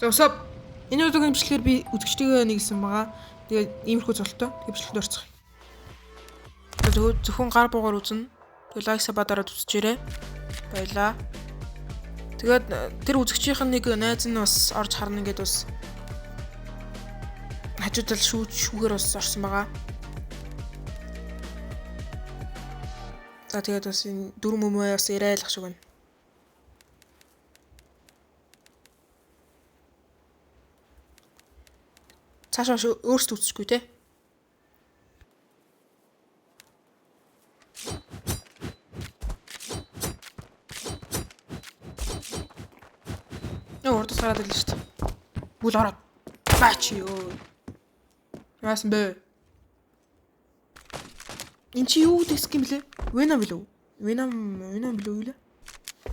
За өсөп. Энэ удаагийн бичлэгээр би үзэгчтэйгээ нэгсэн байгаа. Тэгээд иймэрхүү золтой. Тэгээд бичлэгт орцох. За зөвхөн гар буугаар үзнэ. Тэгээд лайк саба дараад үзчихээрэй. Баярлаа. Тэгээд тэр үзэгчийнх нь нэг найз нь бас орж харна гэдээ бас хажуудал шүүж шүүгээр бас орсон байгаа. За тэгээд бас энэ дүр мөмөө бас яриалах шиг байна. Цаашаа өөрсдөө үзчихгүй те. Нөө урдаас гараад ирлээ шүү дээ. Бүл ороод. Баач ёо. Яасан бэ? Энд чи юу гэдэг юм блэ? Venom билүү? Venom, Venom билүү юу лээ?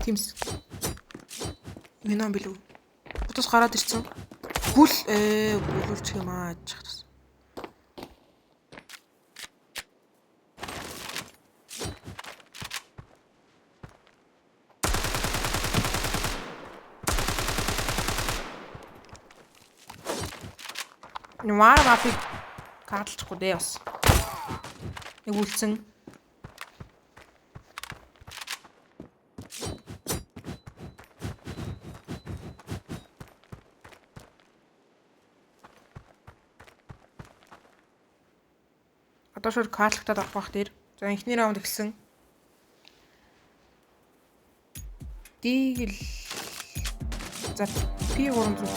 Тиймс. Venom билүү? Урдаас гараад ирсэн. Гүл гүлүүлчих юм аа гэж хатсан. Нуар мафик кадлахгүй дээ бас. Нэг үлдсэн. Одоо шууд кадлахтад авах бах дээр. За эхний раунд эхэлсэн. Дигэл. За P300.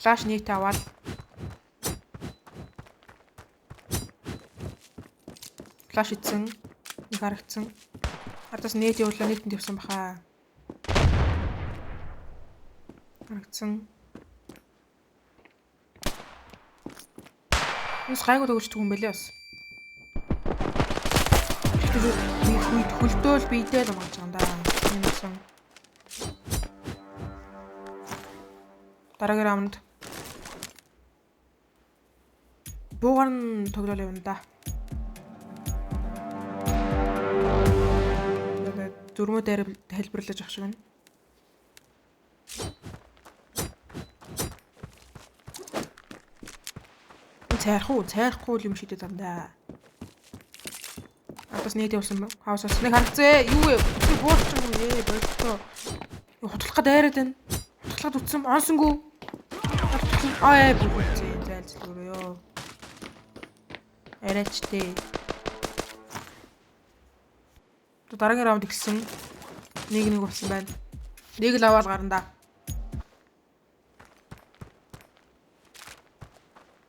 Флаш нийт аваад флаш ицсэн. Нэг харагдсан. Ардаас нийт явуулаа нийтэнд явсан баха. Харагдсан. Юус гайгүй төгсдөг юм бэлээ бас. Тэр нэг хөлдөөл биедээ л унгаж байгаа юм да. Тийм байсан. Дараагийн раунд. Буугаар нь тоглоал явна да. Тэгээд зөрмөө дээр тайлбарлаж авах шиг байна. Цайрах уу? Цайрахгүй юм шидэд ам да. Ардаас нийт явсан хаусаас нэг харагцээ. Юу вэ? Би буурч юм ээ болтоо. Хутлах гад айраад байна. Хутлахад үтсэн. Онсонгүй. Аа бүхэлцээ зайлцлүүрээ ёо. Арайч тээ. Дараагийн раунд эхэлсэн. 1-1 болсон байна. Нэг л аваад гарна да.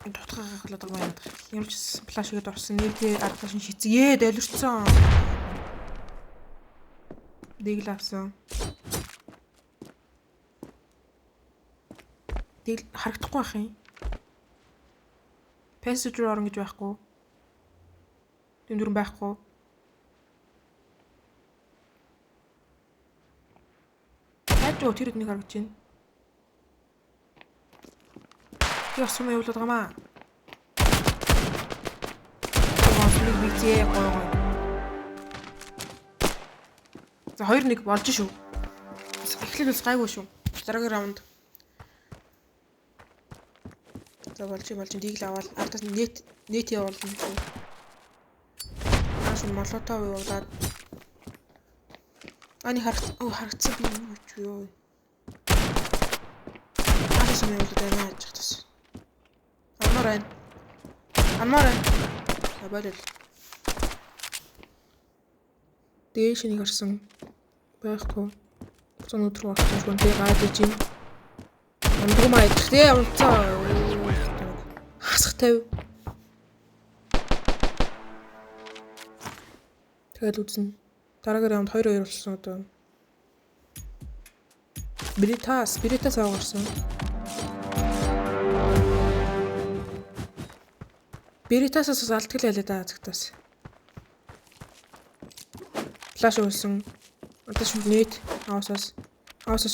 Дутгаа гахлаад байгаа юм. Ямар ч флаш игээд орсон. Нэг дээр ард талш нь шийдсэн. Ээ долирцсон. Нэг л авсан. Тэгэл харагдахгүй байх юм. Passage руу орно гэж байхгүй. Тэм дүрэн байхгүй. Хайж тэр нэг харагдаж байна. Би бас юм явуулаад байгаа маа. Нэг бицээ гой гой. За 2-1 болж шүү. Эхлэл бас гайгүй шүү. Дараагийн раунд. За болж дийг л аваад ардаас нет нет явуулна шүү. Нааш молотов явуулаад ани харагдсан би юу ч юу. Нааш юм явуулаад байна гэж хатсан. Амаар байна. Амаар байна. За болол. Дээш нэг харсан байхгүй. Буцаа өдөр орсон шүү. Тэгээ гараад иж юм. Амдгүй маа идэх тий унцаа. Хасах 50. Тэгэл үзнэ. Дараагийн раунд 2-2 болсон одоо. Бритас аваарсан. Бритасаас алдгал ялээ да цагтаас. Флаш өгсөн. Одоо шууд нийт аусаас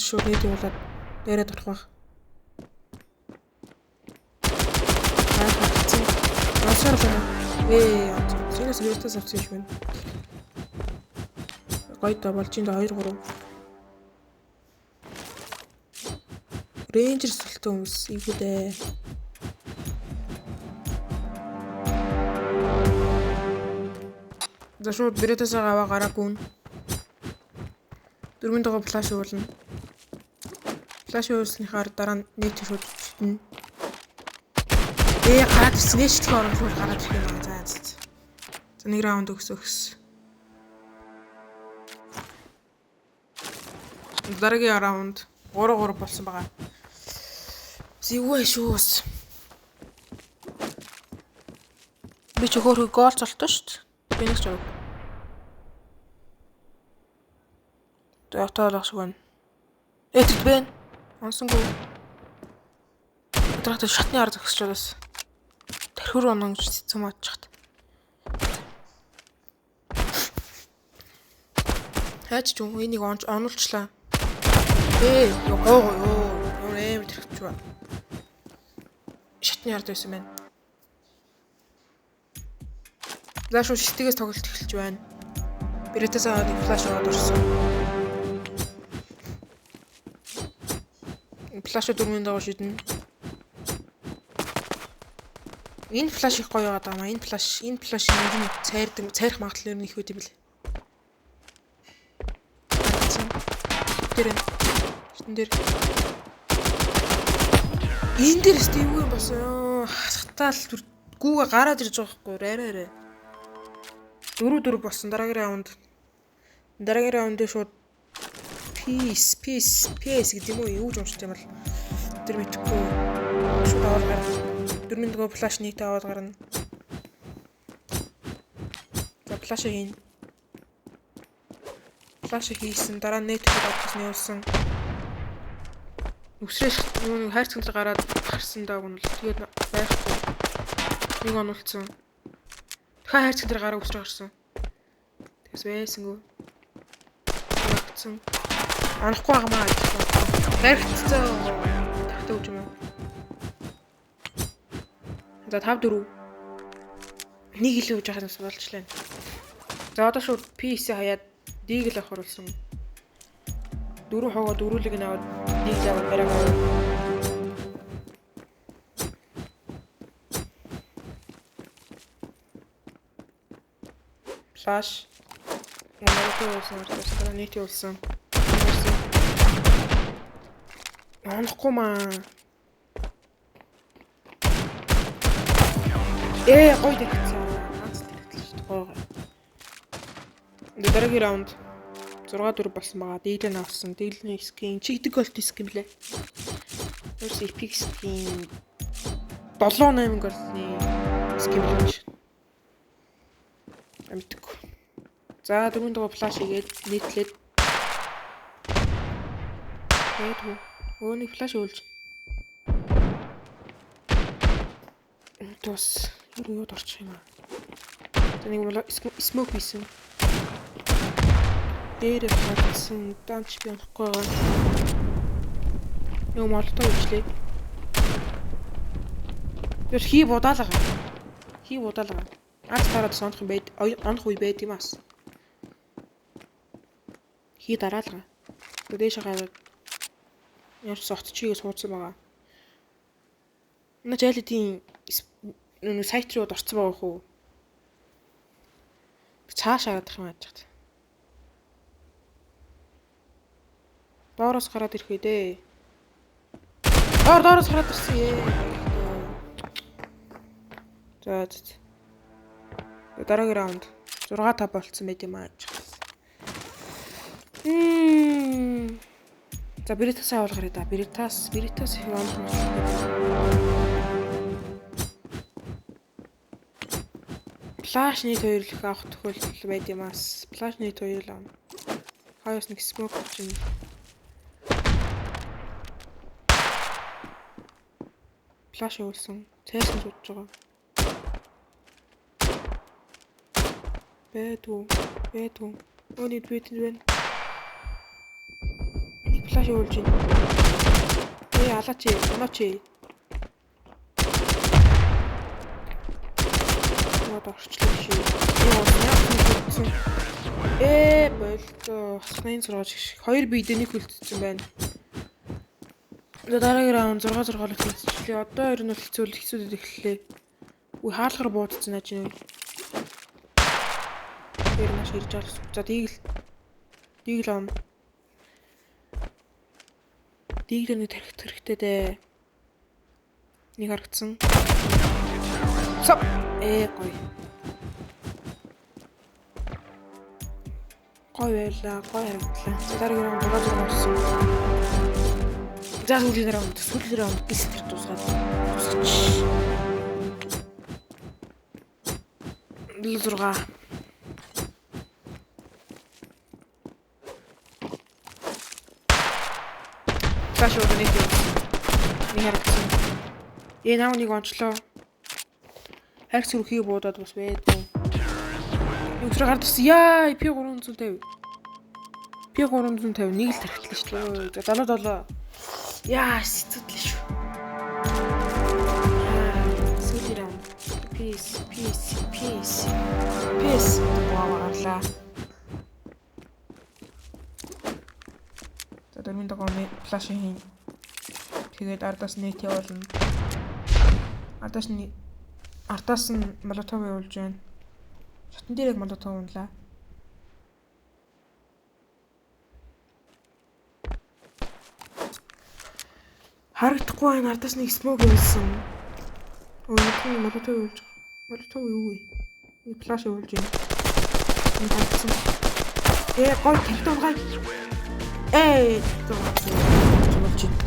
шууд нийт явуулаад дээрээ дурах байх. Онсоор байна. Синаас Бритас авсан юм шиг байна. Гоё доо болж ин 2 3. Рейнджер султай хүмүүс ийгүү дээ. За шууд Беретасаа аваа гараа гүн. Дөрвөн дагуу флаш уулна. Флаш уулсныхаар дараа нь нийт шууд шидэнэ. Гараад ирсэн. Нээшлэх оромжгүй гараад ирэх юм аа. За за. За нэг раунд өгс. Дараагийн раунд 3-3 болсон байгаа. Зэвгүй шүү бас. Би ч хөөхөө гол цолтой шүү дээ. Би нэг ч авах. За отоолох шиг байна. Тэд байна. Онсонгүй. Өдрөхтэй шатны ар зогсож бас. Тархир онон гэж цэцэн модчихт. Хайч ч юм энийг онж онолчлаа. Ёо гоо ёо. Ямар амар тэрхэж ба. Шатны ард байсан байна. За шууд шитгээс тоглолт эхэлж байна. Беретас аваад флаш аваад орсон. Флаш дөрвийн дагуу шидэнэ. Энэ флаш их гоё яваад байгаа маа. Энэ флаш ер нь цайрдаг, цайрах магадлал ер нь их байд юм бэл. Тэр шитэн дээр. Энэ дээр өстой юу юм болсон. Хасхтаал гүүгээ гараад ирж байгаа байхгүй арай арай. 4-4 болсон дараагийн раунд. Дараагийн раунд дээр шууд peace peace peace гэдэг юм уу юу ч уншиж юм бол тэр мэдэхгүй шууд аваад гарна. Дөрмийн дагуу флаш нийт аваад гарна. За флаш хийн. Флаш хийсэн дараа нь нийт авах гэсэн явуулсан. Үсрээ юу нэг хайрцаг дээр гараад гарсан дааг нь бол тэгээд байхгүй. Нэг онолцсон. Дахиад хайрцаг дээр гараа үсрээ гарсан. Тэгээс байсангүй. Багцсан. Онохгүй байгаамаа гэж. Баригдцсан. Тагтаа үуч юм уу? За 5-4. Нэг илүү үуч яхаас болчлаа. За одоо шууд PC хаяад Deagle авах болсон. Дөрөв хогоо дөрүүлэг нь аваад Deagle аваад бариаг аваад. Флаш. Молотов уулсан ардсан. Нийт уулсан. Онохгүй маа. Гоё дэгцсэн. Ганц дэгтлээ шүү дээ. Гоё. Дараагийн раунд 6-4 болсон байгаа. Дийлэн авсан. Дийлний скин чигдэг голт скин блэ. Ерөөс epic skin 7-8 голны скин блэ гэж. Амтгүй. За дөрвөн дагуу флаш хийгээд нийтлээд. Өөдгөө. Өө нэг флаш өөлж. Тус юу юуд орчих юм аа. За нэг бол смок хийсэн. Дээр хатсан данч би онохгүй байгаа. Юу молотоо өвчлээ. Тэр хий будаалгаа. Хий будаалгаа. Аз тараад сонох юм байд. Онох үе байд юм аас. Хий дараалгаа. Дээш хагаад ямар ч согтчихийг суудсан байгаа. Наа жайлдын нэг сайт руу орцсон байгаа хүү. Цааш хараад их юм яаж чад. Доороос гараад ирэх үү дээ. Доороос гараад ирсэн ээ. За за. Дараагийн раунд 6-5 болцсон байт юм аа. За Беретас авал гараа да. Беретас их онох юм. Флаш нийт хоёр л их авах тохиолдол байд юм аас. Флаш нийт хоёр л авна. Хаяас нэг смок чинь. Флаш явуулсан. Цайсан суудж байгаа. Бэдүү. Өөний бэдэнд байна. Нэг флаш явуулж байна. Алаач, онооч. Наад орчлоо шээ. Яа, болцоо. Хасхны 6 шиг. Хоёр биедээ нэг үлдсэн байна. За дараагийн раунд 6 6 л хэцүүлээ. Одоо ер нь бол хэцүүдэд эхэллээ. Үгүй хаалгаар буудсан наа чинь. Тэр маш ирж байгаа гэсэн. За дийгэл он. Дийглэр нэг тарих хэрэгтэй дээ. Нэг харагдсан. Соп. Гоё. Гоё байлаа, гоё харагдлаа. За дараагийн раунд 6 6 болсон. За сүүлийн раунд гис тэр дуусгаад дуусгач. 6. Флаш өгнө нэг юм. Нэг харагдсан. Наа нэг онцлоо. Харь сүрхийг буудаад бас байдгүй. Өсрө гардсан. Яа, P350. P350 нэг л тархитлаа шүү дээ. За 77. Яа, сэцэдлээ шүү. Сүүлийн раунд. Peace, peace, peace. Peace гарлаа. За дөрвийн дагуу флаш хийн. Тэгээд ардаас нийт явуулна. Ардаас нь молотов явуулж байна. Шатан дээр яг молотов унлаа. Харагдахгүй байна. Ардаас нэг смок явуулсан. Өө нэг молотов явуулж. Молотов юу вэ? Нэг флаш явуулж байна. Нэг харагдсан. Гой тархит унгай. Болж байна.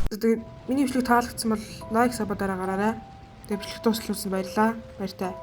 Тэгээд миний бичлэг таалагдсан бол лайк, саб дараагаарай. Тэгээд бичлэг дуслуулсан баярлалаа. Баяртай.